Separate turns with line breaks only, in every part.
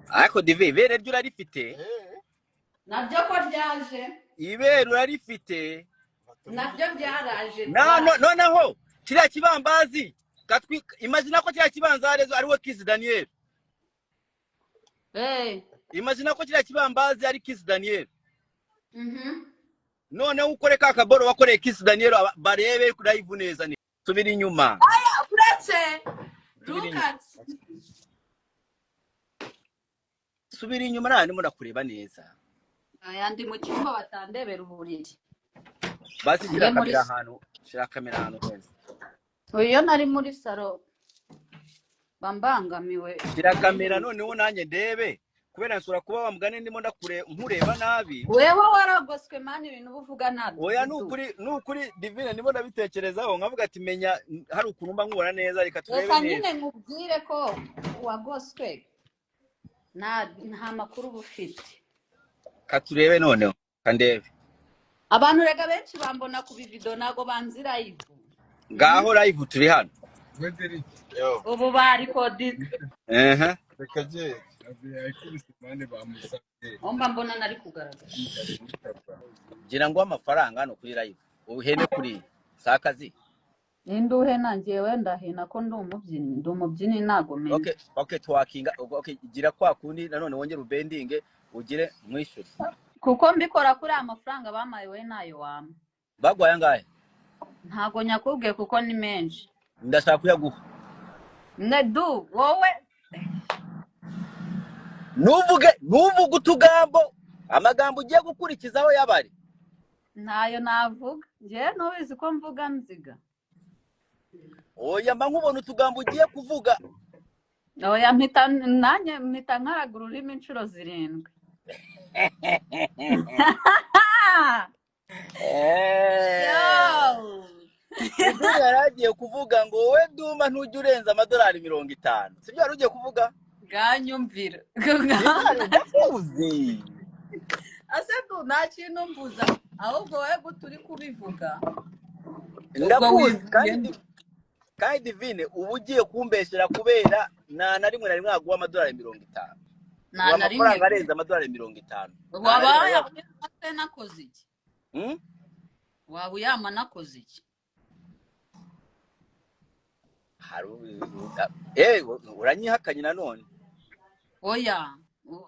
Ariko Dive, ibere ryo urarifite.
Nabyo ko ryaje.
Ibere urarifite.
Nabyo byaraje.
Na no, noneho kiriya kibambazi katwi, imagine ko kiriya kibanza ariwe Kiss Daniel. Imagine ko kiriya kibambazi ari Kiss Daniel. Noneho ukore ka kaboro wakoreye Kiss Daniel, barebe live neza. Ni subira inyuma.
Uretse.
Subira inyuma.
Look at.
Subira inyuma, nta ndimo ndakureba neza.
Aya, ndi mu cyumba batandebera uburiri.
Basi shyira
Njye muri
kamera ahantu, shyira kamera ahantu heza.
Iyo nari muri salo bambangamiwe.
Shyira kamera noneho nanjye ndebe, kubera nshobora kuba wa mugani ndimo ndakure nkureba nabi.
Wewe waragoswe man, ibintu uba uvuga ntabyo.
Oya, nukuri nukuri Divine, ndimo ndabitekerezaho nkavuga ati menya hari ukuntu mba nkubona neza, reka turebe
Reka
neza.
nyine nkubwire ko wagoswe, nta makuru uba ufite.
Katurebe noneho, kandebe.
Abantu rega benshi bambona ku bivido, ntago banzi live.
Ngaho live turi hano.
Yo,
Ubu bari kodi.
Ehe.
Reka je.
Mba mbona nari kugaragara.
Gira ngo amafaranga hano kuri live uhene kuri si akazi.
Ninde uhena? Njyewe ndahena ko ndi umubyinnyi? Ndi umubyinnyi, ntago menya.
Okay, twakinga. Okay, gira kwa kundi nanone wongere ubendinge ugire mwishyure.
Kuko mbikora kuri aya mafaranga bamaye, we nayo wampa.
Bagwaye angahe?
Ntago nyakubwiye kuko ni menshi.
Ndashaka kuyaguha.
Nedu wowe.
Ntuvuge utugambo, amagambo ugiye gukurikizaho yabari.
Ntayo navuga njyewe, ntubizi ko mvuga nziga.
Oya, mba nkubona utugambo ugiye kuvuga.
Oya, mpita nanjye mpita nkaraga ururimi inshuro 7. Yo!
Divine yari agiye kuvuga ngo wowe Duma ntujya urenza amadolari 50, sibyo wari ugiye kuvuga?
Bwanyumvira.
Divine, ndakuzi.
Ase du, nta kintu mvuza, ahubwo wowe gute uri kubivuga ubwo?
Ndakuzi kandi.
Wivuye.
Kandi Divine, uba ugiye kumbeshyera kubera nta na rimwe nari mwaguha amadolari 50.
Nta
Ubu
na rimwe.
amafaranga arenze amadolari 50 nta na
Waba
rimwe nari waguha.
wayama nakoze iki?
Hmm?
Waba uyama nakoze iki?
Uranyihakanye nanone.
Oya,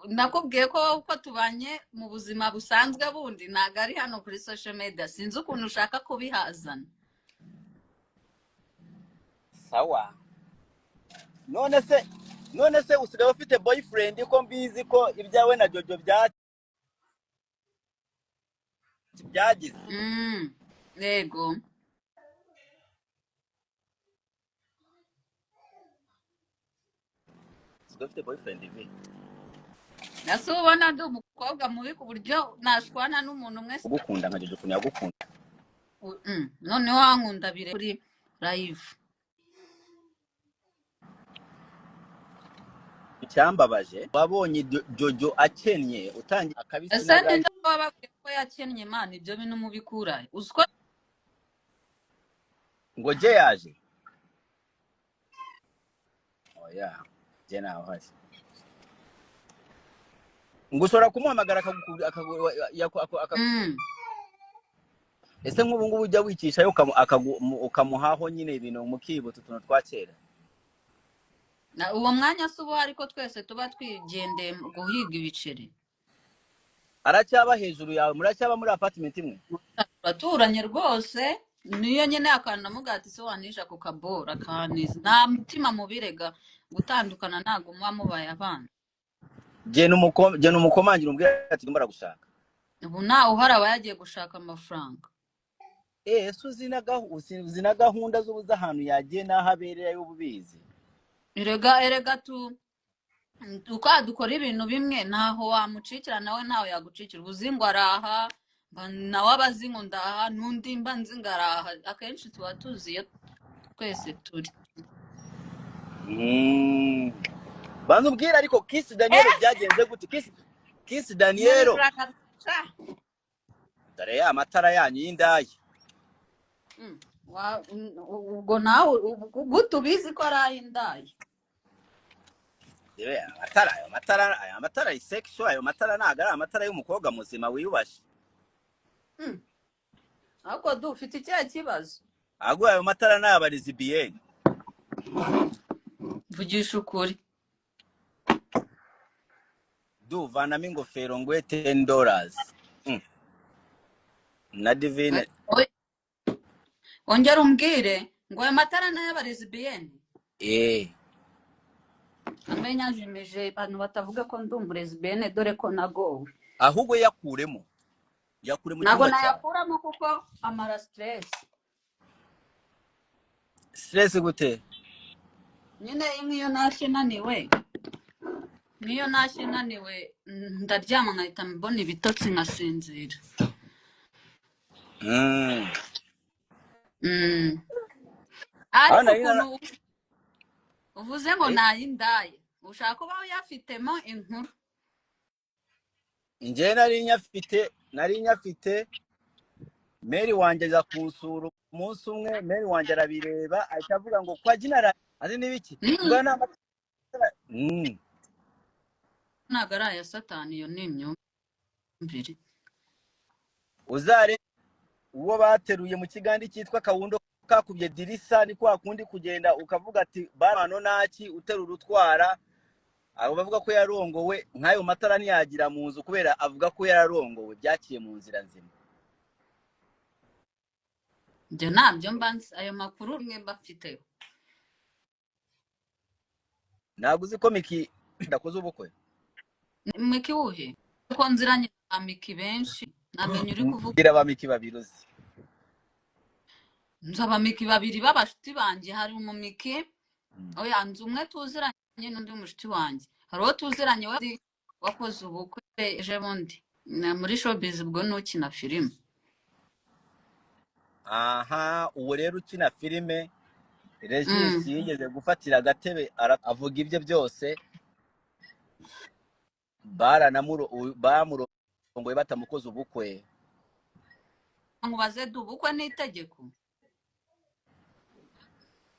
nakubwiye ko uko tubanye mu buzima busanzwe bundi ntabwo ari hano kuri social media. Sinzi ukuntu ushaka kubihazana.
Sawa, none se usigaye ufite boyfriend, ko mbizi ko ibyawe na Jojo byagize?
Yego.
Usigaye ufite boyfriend vi?
Nase ubona ndi umukobwa mubi ku buryo nashwana n'umuntu umwe?
Ugukunda nka Jojo ukuntu yagukunda.
Noneho wankunda bire kuri live.
Icyambabaje, wabonye Jojo akennye utangiye akabisi
Ese
n'agahiye.
ninde wababwiye ko yakennye man? Ibyo bintu mubikura he? Uzi ko
Ngo je yaje, oya, je nawe uhari ngo ushobora kumuhamagara Ese nk'ubu ngubu ujya wicishayo ukamuhaho nyine ibintu mukibutsa utuntu twa kera?
Uwo mwanya se uba uhari ko twese tuba twigendeye mu guhiga ibiceri?
Aracyaba hejuru yawe? Muracyaba muri apartment imwe?
Turaturanye rwose, niyo nyine akantu namubwira ati se wanisha ku kabora akaniza, nta mutima mubirega gutandukana, ntabwo muba mubaye abana.
Genda umukomangire umubwire ati ndimo gushaka.
Ubu ntawe uhari, aba yagiye gushaka amafaranga.
Ese uzi na gahunda z'ubu z'ahantu yagiye n'aho abereye ububizi?
Erega tu uko dukora ibintu bimwe, ntaho wamucikira nawe ntaho yagucikira. Uzi ngo araha, nawe aba azi ngo ndaha, n'undi mba nzi ngo araha. Akenshi tuba tuzi iyo twese turi.
Banza ubwire ariko Kiss Daniel byagenze gute? Kiss Daniel. Dore ya matara yanyu y'indaya.
Ubwo nawe gute ubizi ko ari ay'indaya?
Debe, amatara, ayo matara, ayo matara ari sexual. Ayo matara ntabwo ari amatara y'umukobwa muzima wiyubashye.
Ariko du, ufite ikihe kibazo?
Ahubwo ayo matara ni ay'abalesbienne.
Vugisha ukuri.
Du, vanamo ingofero nguhe $10. Na Divine.
Ongera umbwire ngo ayo matara ni ay'abalesbienne?
Eh.
Amenya njimije abantu batavuga ko ndi umulesbienne, dore ko nagowe.
Ahubwo yakuremo, yakure mu
Ntabwo
cyumba cyawe.
Nayakuramo kuko amara stress.
Stress gute?
Nyine nk'iyo ntashye naniwe, ndaryama nkahita mbona ibitotsi nkasinzira.
Aho
Ariko
nari
ukuntu uvuze ngo nayindaye, ushaka kuba uyafitemo inkuru.
Njyewe nari nyafite. Meri wanjye aza kunsura umunsi umwe, meri wanjye arabireba, ahita avuga ngo kwa Jinara azi n'ibiki ngo aya ni amatara.
Ntabwo ari aya Satani, iyo ni imyumvire.
Uzare uwo bateruye mu kigandi cyitwa Kawundo kakubye dirisa, ni kwa kundi kugenda ukavuga ati barano naki uterura utwara. Abo bavuga ko yarongowe, nk'ayo matara ntiyagira mu nzu kubera avuga ko yararongowe byaciye mu nzira nzima.
Ibyo ntabyo mba nzi, ayo makuru mwe mba mfiteho.
Ntabwo uzi ko Miki ndakoze ubukwe?
Miki wuhe? Ko nziranye na Miki benshi, namenye uri kuvuga.
Mbwira ba Miki babiri uzi.
Nzi abamiki babiri b'abashuti banjye. Hari umumiki, oya, nzi umwe tuziranye n'undi mushuti wanjye. Hari uwo tuziranye we wakoze ubukwe ejo bundi. Na muri showbiz, ubwo n'ukina filime.
Aha, uwo rero ukina filime, Regis, yigeze gufatira agatebe avuga ibye byose. Bamurongoye batamukoze ubukwe.
Nkubaze du, ubukwe ni itegeko?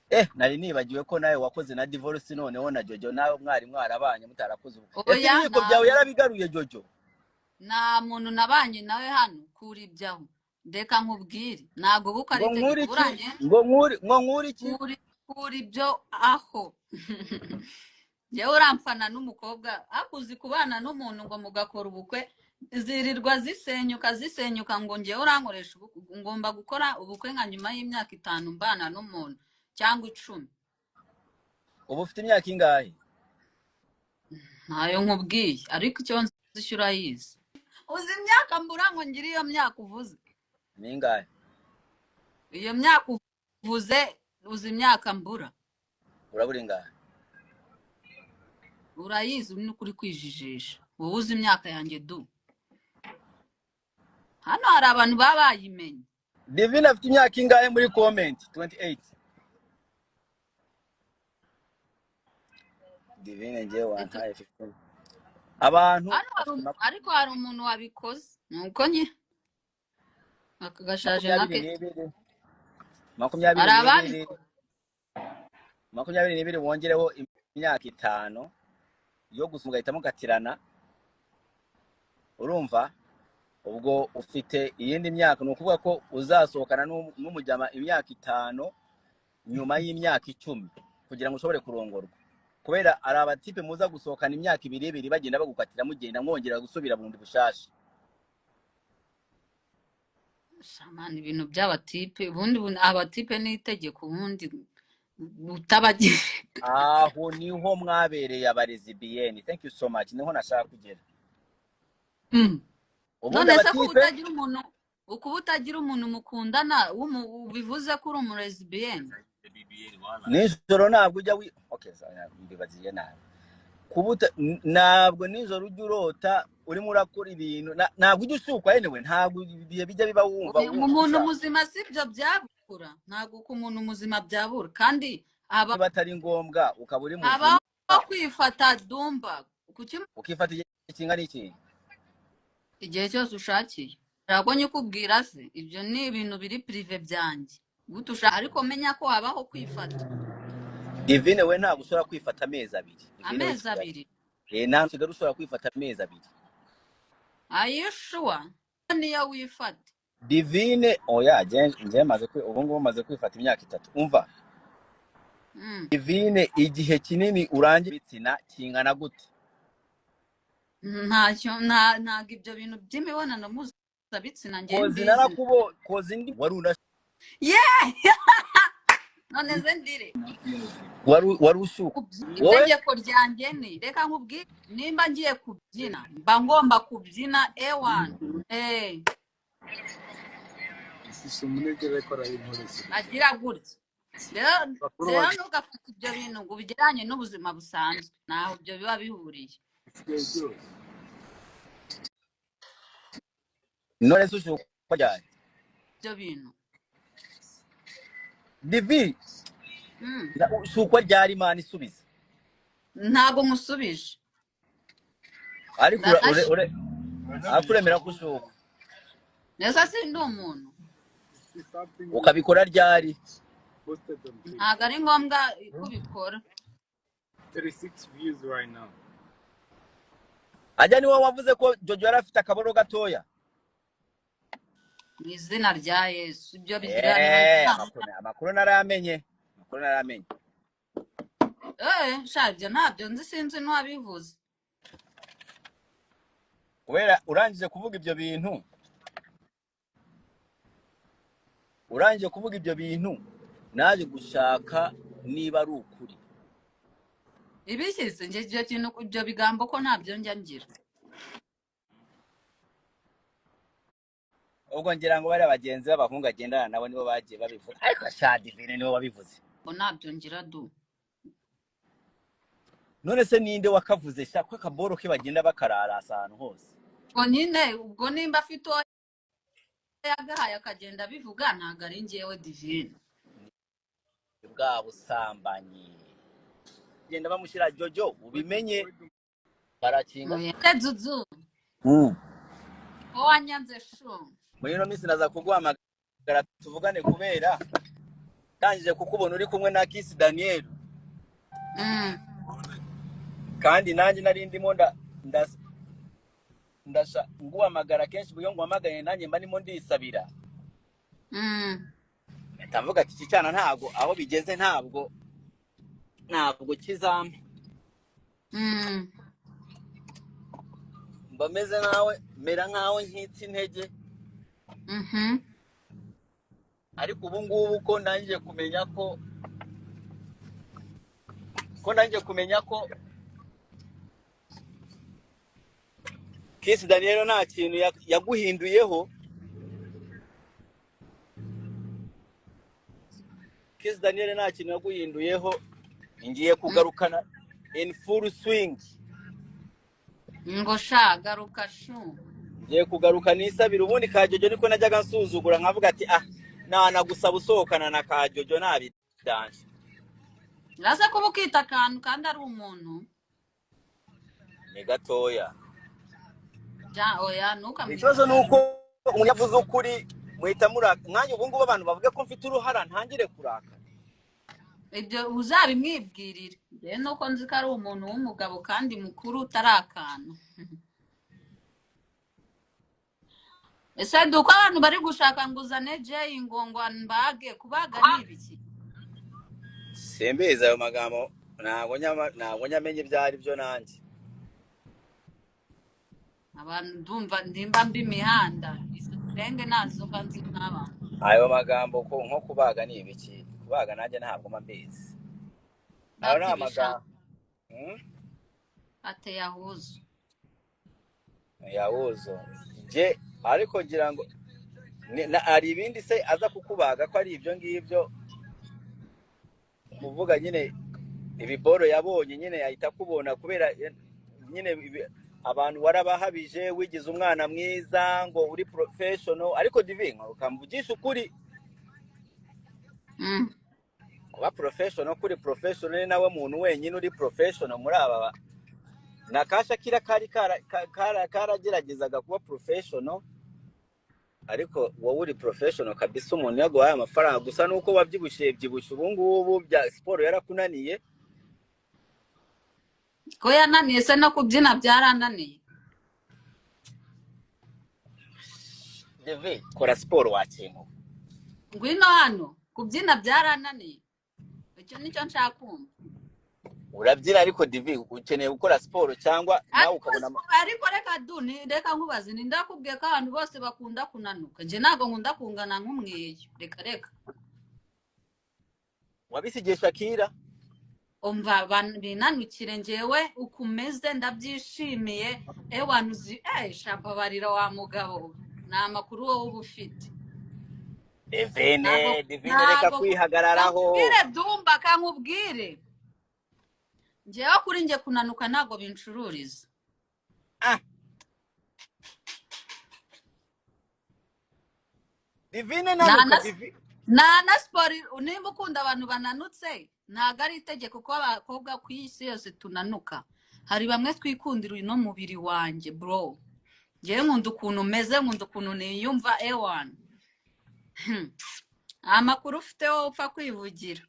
Eh, nari nibagiwe ko nawe wakoze na divorce. Noneho na Jojo nawe mwari mwarabanye mutarakoze ubukwe. Ese
Oya.
ibiyiko byawe yarabigaruye Jojo?
Nta muntu nabanye nawe hano kura ibyaho. Reka nkubwire, ntabwo ubukwe ari
Ngo
itegeko.
nkure iki?
Buranye
Ngo nkure iki?
Kura ibyo aho. Njyewe uramfana n'umukobwa, ariko uzi kubana n'umuntu ngo mugakora ubukwe, zirirwa zisenyuka zisenyuka, ngo njyewe urankoresha ubukwe. Ngomba gukora ubukwe nka nyuma y'imyaka 5 mbana n'umuntu, cyangwa 10.
Ubu ufite imyaka ingahe?
Ntayo nkubwiye, ariko icyo nzi cyo urayizi. Uzi imyaka mbura ngo ngire iyo myaka uvuze?
Ni ingahe?
Iyo myaka uvuze, uzi imyaka mbura?
Urabura ingahe?
Urayizi, uri n'ukuri kwijijisha. Wowe uzi imyaka yanjye du? Hano hari abantu baba bayimenye.
Divine afite imyaka ingahe muri comment? 28. Divine ngewe wantaye 15 abantu
Hano hari
afite
ariko hari umuntu wabikoze, nuko nye aka gashaje nka
22,
hari
22.
Ababikoze.
22, wongereho imyaka 5 yo gusa, mugahita mukatirana. Urumva ubwo ufite iyindi myaka, ni ukuvuga ko uzasohokana n'umujyama imyaka 5 nyuma y'imyaka 10 kugira ngo ushobore kurongorwa, kubera ari abatipe muza gusohokana imyaka ibiri ibiri, bagenda bagukatira, mugenda mwongera gusubira bundi bushasha.
Shamani, ibintu by'abatipe ubundi abatipe ni itegeko ubundi utabagiye.
Aho niho mwabereye abalesbienne. Thank you so much, niho nashaka kugera. Ubundi
None se kuba
abatipe
utagira umuntu, ukuba utagira umuntu mukundana bivuze ko uri umulesbienne?
Nijoro ntabwo ujya wi, okay, mbibaziye nabi. Kuba ntabwo nijoro ujya urota urimo urakora ibintu, ntabwo ujya usukwa. Anyway, ntabwo ibihe bijya biba wumva
Oya,
wumva
umuntu
ushaka.
muzima si ibyo byabura, ntabwo ku muntu muzima byabura, kandi haba
Niba atari ngombwa ukaba uri muzima.
Habaho kwifata dumba, kuki?
Ukifata igihe kingana iki?
Igihe cyose ushakiye. Ntabwo nyikubwira se, ibyo ni ibintu biri privé byanjye. Gute ushaka, ariko menya ko habaho kwifata.
Divine we ntabwo ushobora kwifata amezi abiri. Divine w'i
Amezi
Kigali.
2.
Nta Kigali ushobora kwifata amezi 2.
Ayishuwa niyo wifata.
Divine oya, njye maze ubu ngubu maze kwifata imyaka 3. Umva, Divine, igihe kinini urangira ibitsina kingana gute?
Ntacyo, ntabwo ibyo bintu by'imibonano mpuzabitsina njye
Kozi
mbizi.
Narakubo kozi ndi wari una
Yeah! None ze ndire.
Wari ushuka wowe.
Itegeko ryanjye ni, reka nkubwire, nimba ngiye kubyina mba ngomba kubyina ewan agira gutya. Rero
Bakuru
rero
bacu
ntugafate ibyo bintu ngo ubigereranye n'ubuzima busanzwe, ntaho ibyo biba bihuriye.
Bisigaye byose.
None se ushuka ryari?
Ibyo bintu.
Divi, usukwa ryari? Imana isubiza.
Ntabwo nkusubije.
Ariko ure
Ndanashe.
ure ariko uremera ko usukwa?
Neza, sindi umuntu.
Ukabikora ryari?
Ntabwo ari ngombwa kubikora.
36 views right now.
Ajya niwe wavuze ko Jojo yari afite akaboro gatoya.
Mu izina rya Yesu, ibyo biganiro
Amakuru naramenye, amakuru naramenye.
Sha, ibyo ntabyo nzi, sinzi n'uwabivuze.
Kubera urangije kuvuga ibyo bintu, urangije kuvuga ibyo bintu, naje gushaka niba ari ukuri.
Ibishyize njye ibyo kintu, ibyo bigambo ko ntabyo njya ngira.
Ubwo ngira ngo bariya bagenzi b'abahungu agendana nabo nibo bagiye babivuga, ariko sha, Divine nibo babivuze.
Ngo ntabyo ngira du.
None se ninde wakavuze sha, ko akaboro ke bagenda bakararasa ahantu hose?
Ubwo nyine, ubwo nimba afite uwo yagahaye akagenda abivuga, ntabwo ari njyewe Divine.
Bwa busambanyi genda bamushyira Jojo, ubimenye barakinga.
Oya. Zuzu, ko wanyanze shu?
Muri ino minsi naza kuguhamagara tuvugane, kubera ndangije kukubona uri kumwe na Kiss Daniel. Kandi nanjye nari ndimo ndasha nguhamagara kenshi, iyo nguhamagaye nanjye mba ndimo ndisabira. Mpita mvuga ati iki cyana ntabwo aho bigeze, ntabwo kizampa. Mba meze nkawe, mera nkawe nkitse intege. Ariko ubu ngubu ko ndangije kumenya ko Kiss Daniel nta kintu yaguhinduyeho. Kiss Daniel nta kintu yaguhinduyeho, ngiye kugarukana in full swing.
Ngo sha, garuka shu.
Ngiye kugaruka nisabira ubundi ka Jojo, niko najyaga nsuzugura nkavuga ati ah, nanagusaba usohokana na ka Jojo nabidanje.
Uraza kuba ukita akantu kandi ari umuntu.
Ni gatoya.
Ja, oya, ntukamwite.
Ikibazo ni uko umuntu yavuze ukuri muhita muraka. Nkanjye ubu ngubu abantu bavuga ko mfite uruhara, ntangire kurakara.
Ibyo uzabimwibwirire. Njyewe nuko nzi ko ari umuntu w'umugabo kandi mukuru utari akantu. Ese duko abantu bari gushaka ngo uzane Jay ngo mbage, kubaga ni ibiki?
Simbizi ayo magambo, ntabwo nyamenye ibyo ari byo nanjye.
Abantu ndumva ndimba mbi imihanda izo senge nazo mba nzi n'abantu.
Ayo magambo ko nko kubaga ni ibiki? Kubaga nanjye ntabwo mba mbizi, ayo ni
Babyibisha.
amagambo.
Ateye ahuzu.
Yahuzo nje, ariko ngira ngo hari ibindi se aza kukubaga ko ari ibyo ngibyo kuvuga nyine, ibiboro yabonye nyine yahita akubona, kubera nyine abantu warabahabije, wigize umwana mwiza ngo uri professional. Ariko Divine, ukamvugisha ukuri, kuba professional, kuri professional ni nawe muntu wenyine uri professional muri aba na ka Shakira kari karageragezaga kuba professional. Ariko wowe uri professional kabisa, umuntu yaguhaye amafaranga gusa nuko wabyibushye byibushye ubu ngubu bya siporo yarakunaniye.
Ko yananiye se, no kubyina byarananiye.
Deve, kora siporo wakintu.
Ngwino hano, kubyina byarananiye, icyo nicyo nshaka kumva.
Urabyina ariko Divi ukeneye gukora siporo cyangwa nawe
Ariko
ukabona
ariko reka du reka nkubaze, ni ndakubwiye ko abantu bose bakunda kunanuka, njye ntabwo nkunda kungana nk'umweyo, reka reka.
Wabisigiye Shakira.
Umva binanukire, njyewe ukumeze ndabyishimiye. Ewana uzi shababarira wa mugabo, ni amakuru wowe uba ufite.
Divine,
Ntabwo
Divine, reka
ntabwo
kwihagararaho.
Kankubwire Dumba, kankubwire, njyewe kuri njye kunanuka ntabwo bincururiza.
Ah, Divine nanuka Divi.
Nta na siporo, nimba ukunda abantu bananutse ntabwo ari itegeko ko abakobwa ku isi yose tunanuka. Hari bamwe twikundira uno mubiri wanjye bro, njyewe nkunda ukuntu umeze, nkunda ukuntu niyumva ewana. Amakuru ufite wowe upfa kwivugira.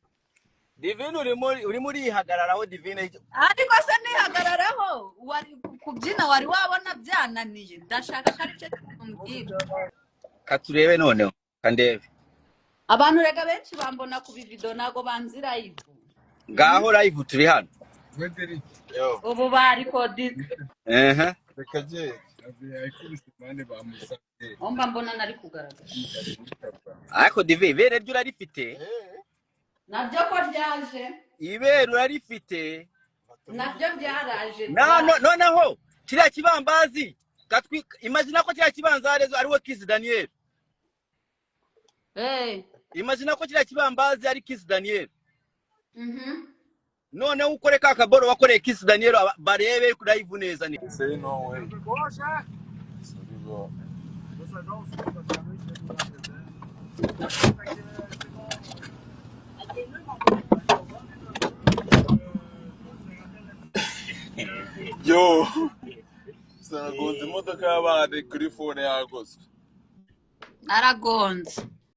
Divine urimo urihagararaho Divine.
Ariko se nihagararaho, wari kubyina wari wabona byananiye, ndashaka ko aricyo umbwira.
Katurebe noneho kandebe.
Abantu rega benshi bambona ku bivido ntabwo banzi live.
Ngaho live turi hano.
Frederick.
Yo,
Ubu barikodi.
Ehe.
reka genda.
Yakubise impande bamusabye.
Omba mbona nari kugaragara.
Ariko Divi ibere ryo urarifite.
Eh,
Nabyo ko ryaje.
Ibere urarifite.
Nabyo byaraje.
Na no,
Byaje.
Noneho kiriya kibambazi katwi imagine ko kiriya kibanza ariwe Kiss Daniel.
Eh.
Imagine ko kiriya kibambazi ari Kiss Daniel. Noneho ukore ka kaboro wakoreye Kiss Daniel barebe live neza ni.
Say no way. Sorry, bro. Yo, sinagonze imodoka y'abandi kuri phone yagozwe.
Naragonze.